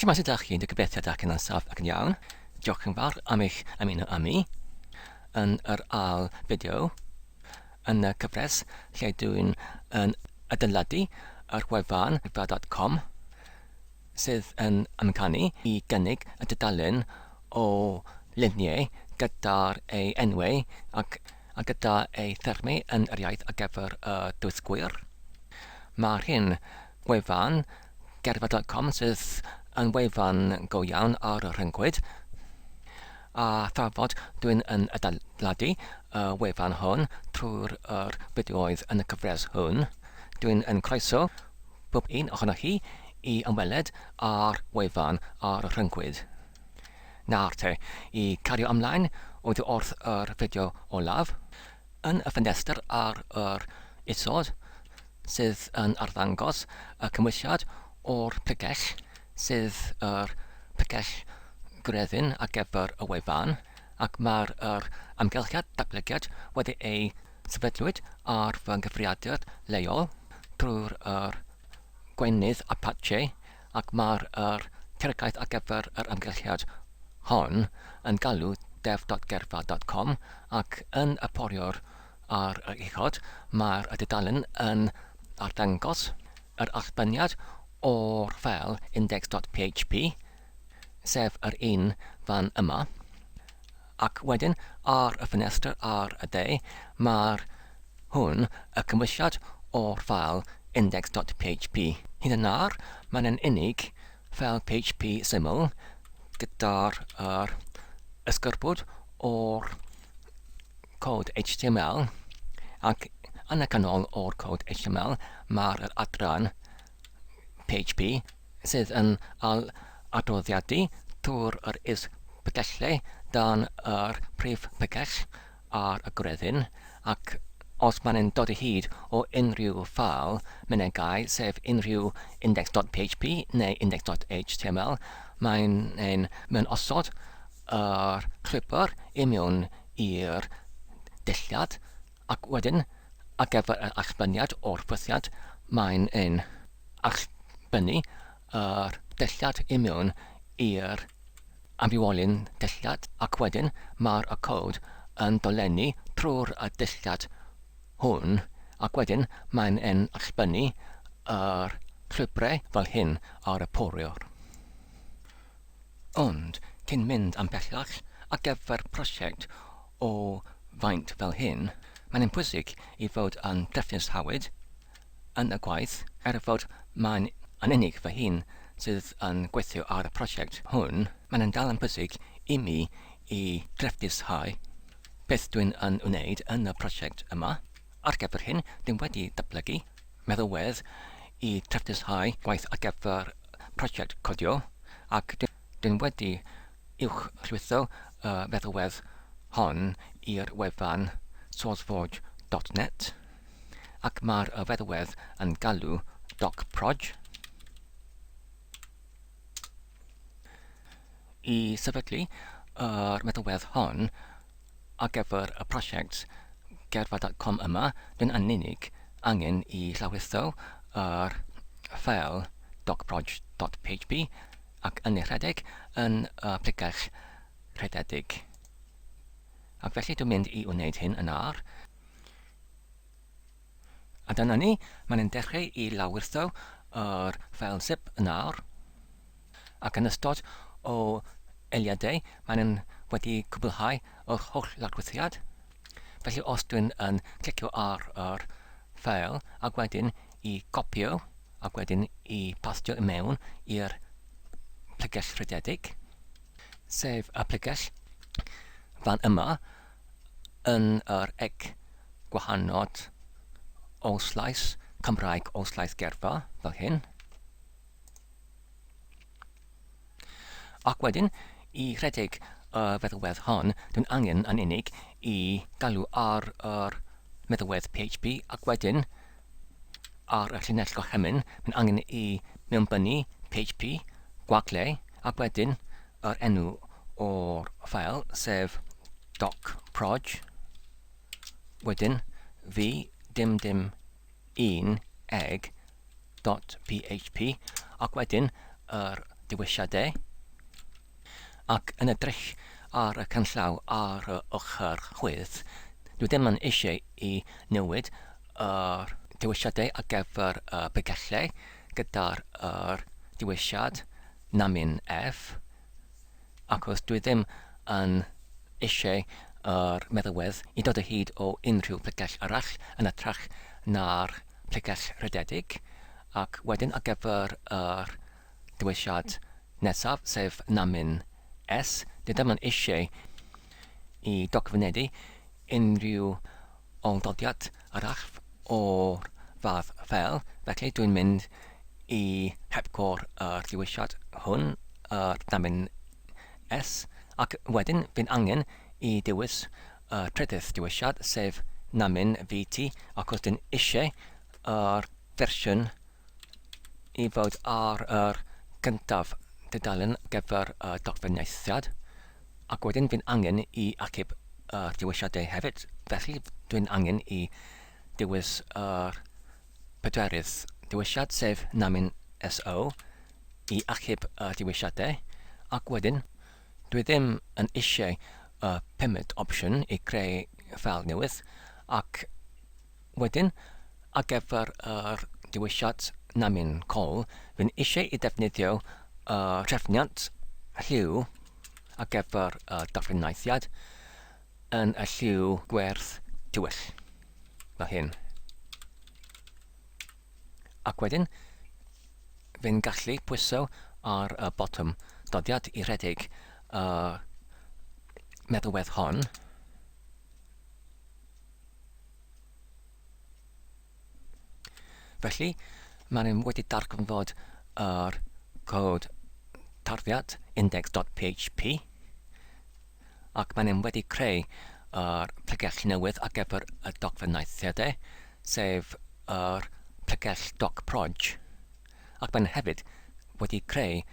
Shwmae, sut ydych chi? Dwi'n gobeithio ydych chi'n saff ac yn iawn. Diolch yn fawr am eich ymuno â mi yn yr ail fideo yn y cyfres lle dwi'n yn adeiladu yr wefan fa.com sydd yn amcanu i gynnig y tudalen o luniau gyda'r ei enwau ac a gyda ei thermau yn yr iaith ar gyfer y dysgwyr. Mae'r hyn Gwefan gerfa.com sydd yn wefan go iawn ar y rhyngrwyd, a thrafod dwi'n yn adeiladu y wefan hwn trwy'r yr fideoedd yn y cyfres hwn. Dwi'n yn croeso bob un ohonoch chi i ymweled â'r wefan ar y rhyngrwyd. Nawr te, i cario ymlaen oddi wrth yr fideo olaf, yn y ffenestr ar yr isod, sydd yn arddangos y cymwysiad o'r pregell, sydd yr pregell gredyn ar gyfer y wefan, ac mae'r yr amgylchiad datblygiad wedi ei sefydlwyd ar fy nghyfrifiadur leol drwy'r yr gweinydd Apache, ac mae'r yr tiriogaeth ar gyfer yr amgylchiad hon yn galw dev.gerfa.com ac yn y poriwr Ar yr uchod, mae'r dudalen yn arddangos yr allbyniad o'r ffeil index.php, sef yr un fan yma, ac wedyn ar y ffenestr ar y dde mae'r hwn y cymwysiad o'r ffeil index.php. Hyd yn nawr, mae'n yn unig ffeil PHP syml gyda'r yr ysgerbwd o'r cod HTML ac yn y canol o'r cod HTML mae'r adran PHP sydd yn al adroddiadu trwy'r yr is-bregethau dan yr prif pregeth ar y gwreddyn ac os mae'n yn dod o hyd o unrhyw ffeil mynegai sef unrhyw index.php neu index.html mae'n ein mewn osod yr llwybr i mewn i'r dillad ac wedyn ar gyfer yr allbyniad o'r ffwythiant mae'n ein allbynnu yr dillad i mewn i'r amrywiolyn dillad ac wedyn mae'r y cod yn dolenni trwy'r y dillad hwn ac wedyn mae'n ein allbynnu yr llwybrau fel hyn ar y poriwr. Ond cyn mynd am bellach ar gyfer prosiect o faint fel hyn, mae'n bwysig i fod yn drefnus hefyd yn y gwaith, er fod mae'n yn unig fy hun sydd yn gweithio ar y prosiect hwn, mae'n dal yn bwysig i mi i drefnushau beth dwi'n yn wneud yn y prosiect yma. Ar gyfer hyn, dwi'n wedi datblygu meddalwedd i trefnushau gwaith ar gyfer prosiect codio ac dwi'n wedi uwchlwytho y feddalwedd hon i'r wefan sourceforge.net ac mae'r feddalwedd yn galw docproj i sefydlu yr meddalwedd hon ar gyfer y prosiect gerfa.com yma, dwi'n yn unig angen i llawrytho yr ffeil docproj.php ac yn ei rhedeg yn y pregell rhededig. Ac felly dwi'n mynd i wneud hyn yn ar. A dyna ni, mae'n yn dechrau i lawrlwytho yr ffeil zip yn awr. Ac yn ystod o eiliadau, mae'n yn wedi cwblhau yr holl lawrlwythiad. Felly os dwi'n yn clicio ar yr ffeil ac wedyn i gopio ac wedyn i pastio i mewn i'r pregell rhededig, sef y pregell fan yma yn yr eg gwahanod olslais Cymraeg olslais gerfa fel hyn. Ac wedyn, i rhedeg y feddalwedd hon, dwi'n angen yn unig i galw ar yr meddalwedd PHP ac wedyn ar y llinell gorchymyn, mae'n angen i mewnbynnu PHP gwagle ac wedyn yr enw o'r ffael, sef docproj, wedyn v dim dim 1 egg dot php ac wedyn yr dewisiadau ac yn edrych ar y canllaw ar y ochr chwith, dwi ddim yn eisiau i newid yr dewisiadau ar gyfer y pregellau gyda'r yr dewisiad namyn F, achos dwi ddim yn eisiau yr meddalwedd i dod o hyd o unrhyw pregell arall yn hytrach na'r pregell rhededig, ac wedyn ar gyfer yr dewisiad nesaf, sef namyn S, dwi ddim yn eisiau i dogfennedu unrhyw ôl-ddodiad arall o'r fath ffeil, felly dwi'n mynd i hepgor yr dewisiad hwn, yr namyn S, ac wedyn fi'n angen i dewis y trydydd dewisiad, sef namyn VT, achos dwi'n eisiau yr fersiwn i fod ar yr gyntaf dudalen gyfer y dogfennaethiad, ac wedyn fi'n angen i achub y dewisiadau hefyd, felly dwi'n angen i dewis yr pedwerydd dewisiad, sef namyn SO, i achub y dewisiadau, ac wedyn dwi ddim yn eisiau y pumed opsiwn i creu ffeil newydd, ac Wedyn, ar gyfer yr dewisiad namyn col, rwy'n eisiau i ddefnyddio y trefniant lliw ar gyfer y darllenaethiad yn y lliw gwerth tywyll, fel hyn. Ac wedyn, fi'n gallu pwyso ar y botwm doddiad i rhedeg y meddalwedd hon. Felly, maen nhw wedi darganfod yr cod tarddiad index.php ac maen nhw wedi creu yr pregell newydd ar gyfer y dogfennaethiadau, sef yr pregell docproj, ac maen nhw hefyd wedi creu y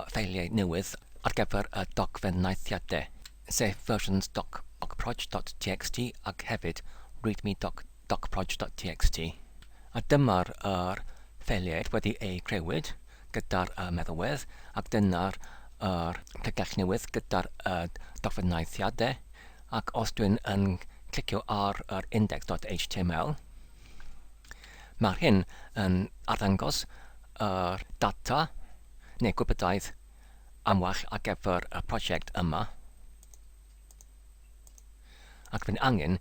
ffeiliau newydd ar gyfer y dogfennaethiadau, sef versions.docproj.txt ac hefyd readme.docproj.txt. A dyma'r yr ffeiliau wedi eu creuwyd gyda'r y meddalwedd, ac dyna'r yr pregell newydd gyda'r y dogfennaethiadau, ac os dwi'n yn clicio ar yr index.html, mae'r hyn yn arddangos yr data neu gwybodaeth amlach ar gyfer y prosiect yma, ac fydd angen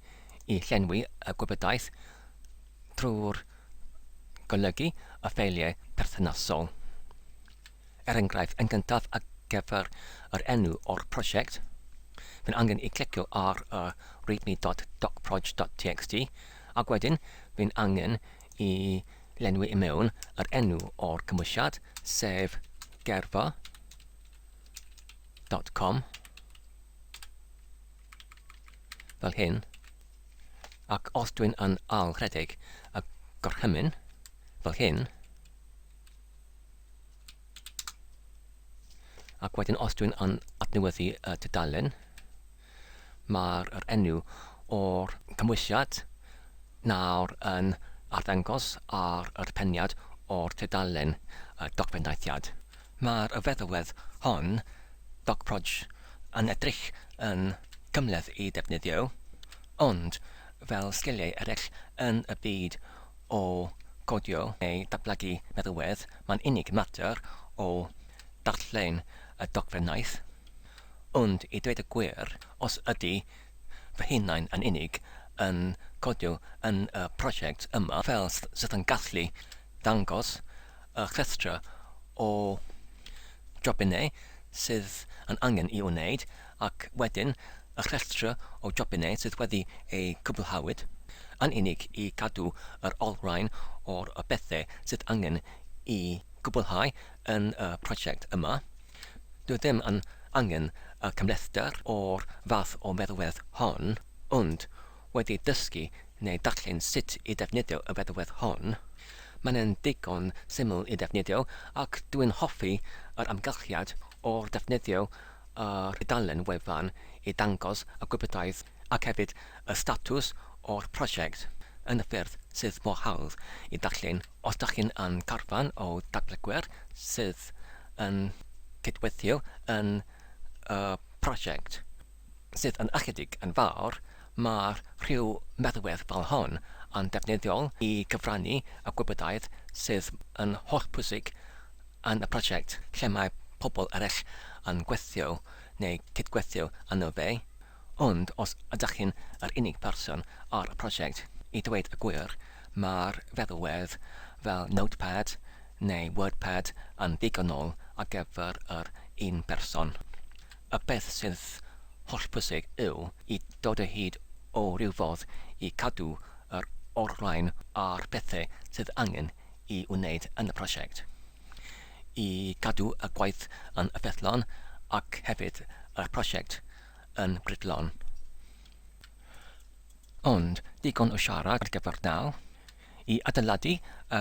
i llenwi y gwybodaeth trwy'r golygu y ffeiliau perthnasol. Er enghraifft, yn gyntaf ar gyfer yr enw o'r prosiect, fydd angen i clicio ar y readme.docproj.txt ac wedyn fydd angen i lenwi i mewn yr enw o'r cymwysiad, sef gerfa.com fel hyn, ac os dwi'n yn ail-rhedeg y gorchymyn fel hyn, ac wedyn os dwi'n yn adnewyddu y tudalen, mae'r yr enw o'r cymwysiad nawr yn arddangos ar yr peniad o'r tudalen y dogfennaethiad. Mae'r feddalwedd hon, DocProj, yn edrych yn gymhleth i ddefnyddio, ond fel sgiliau eraill yn y byd o godio neu datblygu meddalwedd, mae'n unig mater o darllen y dogfennaeth. Ond i dweud y gwir, os ydy fy hunain yn unig yn codio yn y prosiect yma fel sydd yn gallu dangos y rhestr o jobynau sydd yn angen i wneud ac wedyn y rhestr o jobynau sydd wedi eu cwblhawyd, yn unig i gadw yr olrhain o'r bethau sydd angen i gwblhau yn y prosiect yma. Dwi ddim yn angen y cymhlethdr o'r fath o meddalwedd hon, ond wedi dysgu neu darllen sut i ddefnyddio y feddalwedd hon, mae'n yn ddigon syml i ddefnyddio ac dwi'n hoffi yr amgylchiad o'r defnyddio yr dudalen wefan i ddangos y gwybodaeth ac hefyd y statws o'r prosiect yn y ffyrdd sydd mor hawdd i ddarllen os dach chi'n yn carfan o datblygwyr sydd yn cydweithio yn y prosiect, sydd yn ychydig yn fawr, mae'r rhyw meddalwedd fel hon yn defnyddiol i gyfrannu y gwybodaeth sydd yn hollbwysig yn y prosiect lle mae pobl eraill yn gweithio neu cydweithio yno fe. Ond os ydych chi'n yr unig person ar y prosiect, i ddweud y gwir, mae'r feddalwedd fel Notepad neu WordPad yn ddigonol ar gyfer yr un person. Y peth sydd hollbwysig yw i dod o hyd o ryw fodd i cadw yr olrhain ar pethau sydd angen i wneud yn y prosiect. I gadw y gwaith yn effeithlon ac hefyd y prosiect yn brydlon. Ond digon o siarad ar gyfer nawr. I adeiladu y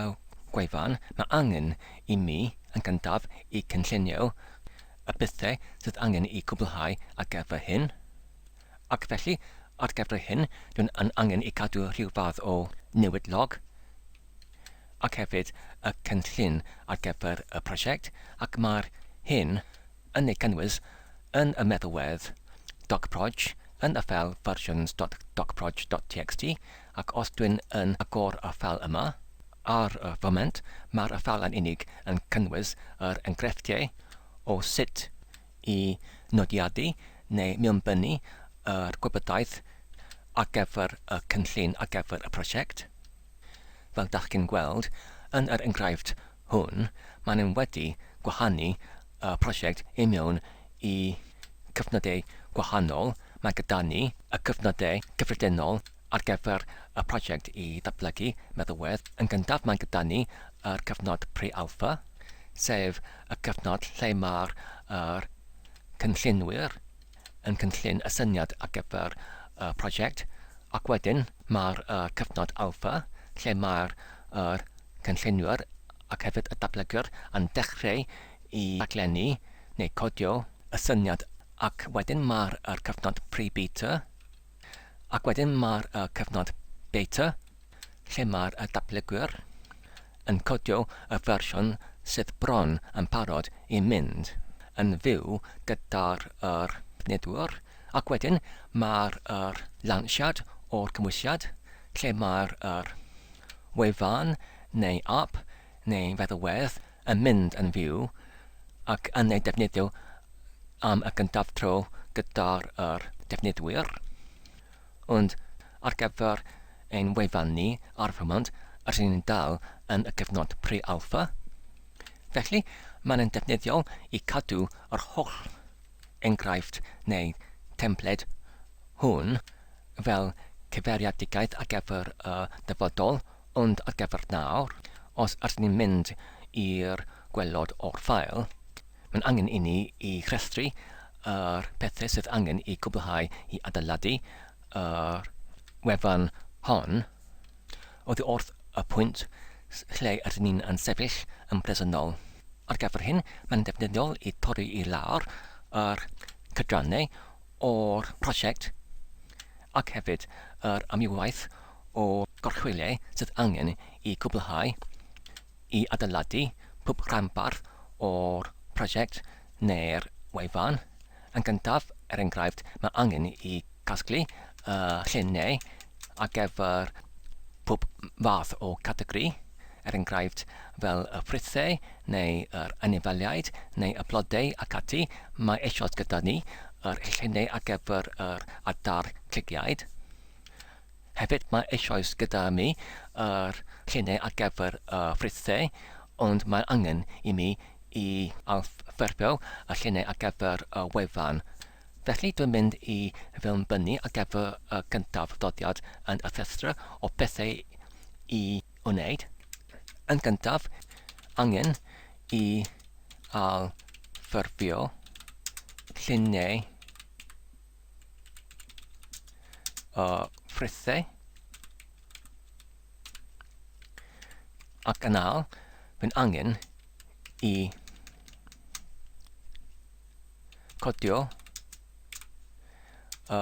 gwefan mae angen i mi yn gyntaf i cynllunio y pethau sydd angen i cwblhau ar gyfer hyn. Ac felly ar gyfer hyn dwi'n yn angen i cadw rhyw fath o newid log ac hefyd y cynllun ar gyfer y prosiect ac mae'r hyn yn ei cynnwys yn y meddalwedd docproj yn y ffeil versions.docproj.txt ac os dwi'n yn agor y ffeil yma, ar y foment mae'r ffeil yn unig yn cynnwys yr enghreifftiau o sut i nodiadu neu mewnbynnu yr gwybodaeth ar gyfer y cynllun ar gyfer y prosiect. Fel dach chi'n gweld, yn yr enghraifft hwn, maen nhw wedi gwahanu y prosiect i mewn i cyfnodau gwahanol. Mae gyda ni y cyfnodau cyffredinol ar gyfer y prosiect i ddatblygu meddalwedd. Yn gyntaf, mae gyda ni yr cyfnod pre-alpha, sef y cyfnod lle mae'r yr cynllunwyr yn cynllun y syniad ar gyfer y prosiect, ac wedyn mae'r cyfnod alpha, lle mae'r yr cynllunwyr ac hefyd y datblygwyr yn dechrau i raglennu neu codio y syniad ac wedyn mae'r yr cyfnod pre-beta ac wedyn mae'r y cyfnod beta lle mae'r y datblygwyr yn codio y fersiwn sydd bron yn parod i mynd yn fyw gyda'r yr defnyddwyr ac wedyn mae'r yr lansiad o'r cymhwysiad lle mae'r yr wefan neu ap neu feddalwedd yn mynd yn fyw ac yn ei defnyddio am y gyntaf tro gyda'r yr defnyddwyr. Ond ar gyfer ein wefan ni ar y foment, rydyn ni'n dal yn y cyfnod pre-alpha. Felly, mae'n yn defnyddiol i cadw yr holl enghraifft neu templed hwn fel cyfeiriadigaeth ar gyfer y dyfodol, ond ar gyfer nawr, os ydyn ni'n mynd i'r gwaelod o'r ffael, mae'n angen i ni i rhestru yr pethau sydd angen i gwblhau i adeiladu yr wefan hon oddi wrth y pwynt lle ydyn ni'n yn sefyll yn bresennol. Ar gyfer hyn, mae'n defnyddiol i torri i lawr yr cydrannau o'r prosiect ac hefyd yr amrywiaeth o gorchwyliau sydd angen i gwblhau i adeiladu pob rhanbarth o'r prosiect neu'r wefan. Yn gyntaf, er enghraifft, mae angen i gasglu y lluniau ar gyfer pob fath o categori, er enghraifft fel y ffrwythau neu yr anifeiliaid neu y blodau ac ati, mae eisoes gyda ni yr lluniau ar gyfer yr adar clugiaid. Hefyd mae eisoes gyda mi yr lluniau ar gyfer y ffrwythau, ond mae angen i mi i ailffurfio y lluniau ar gyfer y wefan. Felly dwi'n mynd i fewnbynnu ar gyfer y cyntaf ddodiad yn y rhestr o bethau i wneud. Yn gyntaf, angen i ailffurfio lluniau y ffrwythau ac yn ail, mae'n angen i codio y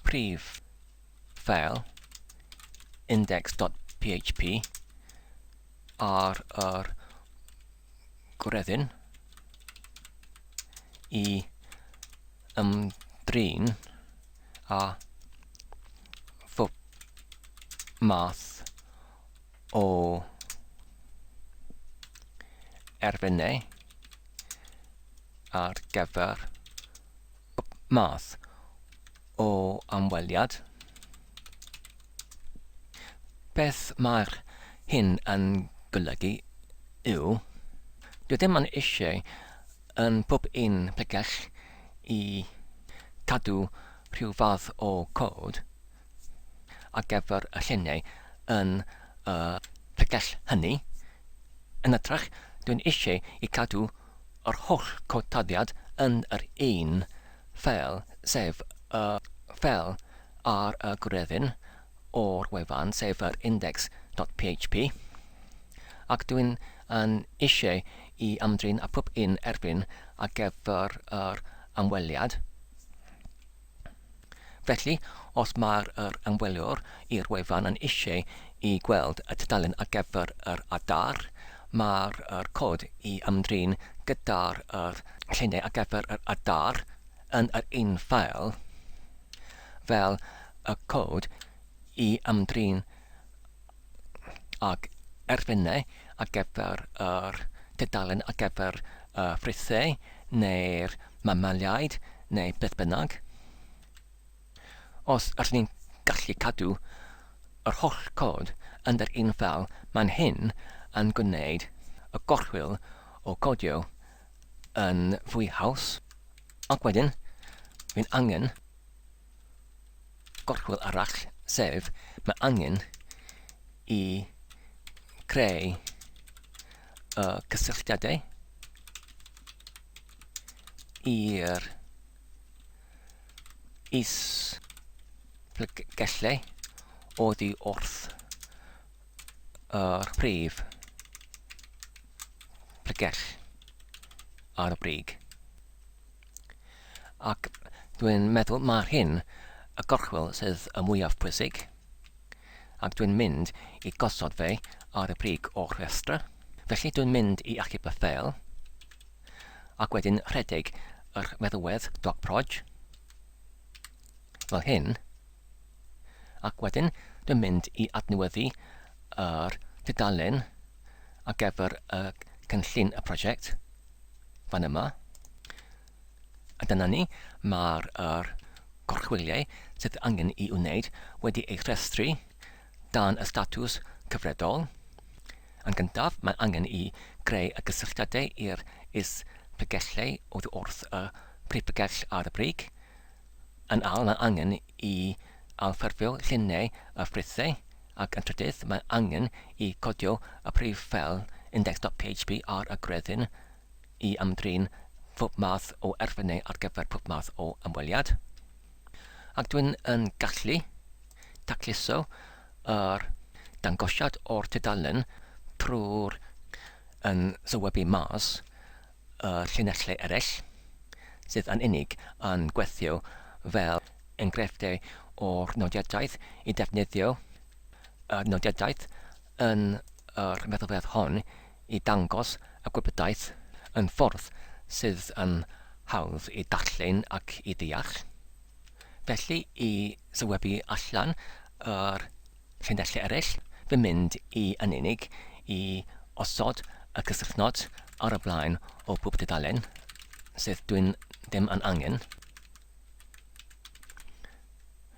prif ffeil index.php ar yr gwreddyn. i ymdrin â phob math o erfynau ar gyfer pob math o ymweliad. Beth mae'r hyn yn golygu yw, dwi ddim yn eisiau yn pob un pregell i cadw rhyw fath o cod ar gyfer y lluniau yn y pregell hynny. Yn hytrach, dwi'n eisiau i cadw yr holl cod taddiad yn yr un ffeil, sef y ffeil ar y gwreddyn o'r wefan, sef yr index.php, ac dwi'n yn eisiau i ymdrin â pob un erbyn ar gyfer yr ymweliad. Felly, os mae'r yr ymweliwr i'r wefan yn eisiau i gweld y tudalen ar gyfer yr adar, mae'r yr cod i ymdrin gyda'r yr lluniau ar gyfer yr adar yn yr un ffeil fel y cod i ymdrin ag erfynau ar gyfer yr tudalen ar gyfer y ffrwythau neu'r mamaliaid neu beth bynnag. Os ydyn ni'n gallu cadw yr holl cod yn yr un ffeil, mae'n hyn yn gwneud y gorchwyl o codio yn fwy haws. Ac wedyn, fi'n angen gorchwyl arall, sef mae angen i creu y cysylltiadau i'r is-blygellau oddi wrth yr prif pregell ar y brig. Ac dwi'n meddwl mae'r hyn y gorchwyl sydd y mwyaf pwysig, ac dwi'n mynd i gosod fe ar y brig o'r rhestr. Felly dwi'n mynd i achub y ffeil, ac wedyn rhedeg yr meddalwedd docproj, fel hyn, Ac wedyn dwi'n mynd i adnewyddu yr tudalen ar gyfer y cynllun y prosiect fan yma. A dyna ni, mae'r er gorchwyliau sydd angen i wneud wedi eu rhestru dan y statws cyfredol. Yn gyntaf, mae angen i greu y gysylltiadau i'r is-pregellau oddi wrth y prif bregell ar y brig. Yn ail, mae angen i ailffurfio lluniau y ffrwythau, ac yn trydydd, mae angen i codio y prif ffeil index.php ar y gwreddyn i ymdrin phob math o erfynau ar gyfer pob math o ymweliad. Ac dwi'n yn gallu tacluso yr dangosiad o'r tudalen trwy'r yn sylwebu mas y llinellau eraill, sydd yn unig yn gweithio fel enghreifftiau o'r nodiadaeth i ddefnyddio y nodiadaeth yn yr meddalwedd hon i ddangos y gwybodaeth yn ffordd sydd yn hawdd i ddarllen ac i ddeall. Felly, i sylwebu allan yr llinellau eraill, fy mynd i yn unig i osod y cysylltnod ar y blaen o bob tudalen sydd dwi'n ddim yn angen.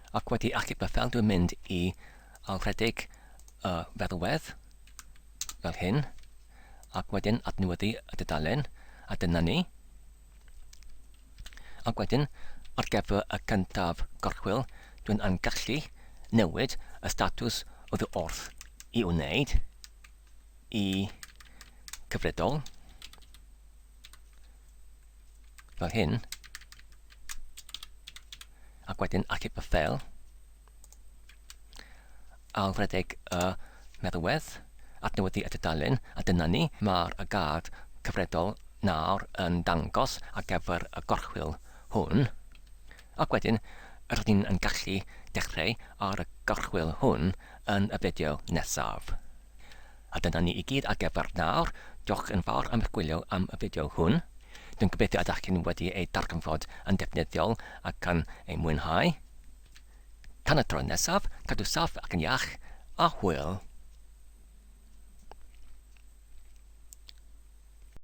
Ac wedi achub y ffel dwi'n mynd i alrhedeg y feddalwedd fel hyn ac wedyn adnewyddu y dudalen a dyna ni. Ac wedyn, ar gyfer y cyntaf gorchwyl, dwi'n yn gallu newid y statws oddi wrth i wneud i cyfredol fel hyn ac wedyn achub y ffeil Ailredeg y meddalwedd, adnewyddu y tudalen, a dyna ni, mae'r y gad cyfredol nawr yn dangos ar gyfer y gorchwyl hwn. Ac wedyn, rydyn ni'n yn gallu dechrau ar y gorchwyl hwn yn y fideo nesaf. A dyna ni i gyd ar gyfer nawr. Diolch yn fawr am eich gwylio am y fideo hwn. Dwi'n gobeithio ydych chi'n wedi ei darganfod yn defnyddiol ac yn ei mwynhau. Tan y tro nesaf, cadw saff ac yn iach, a hwyl!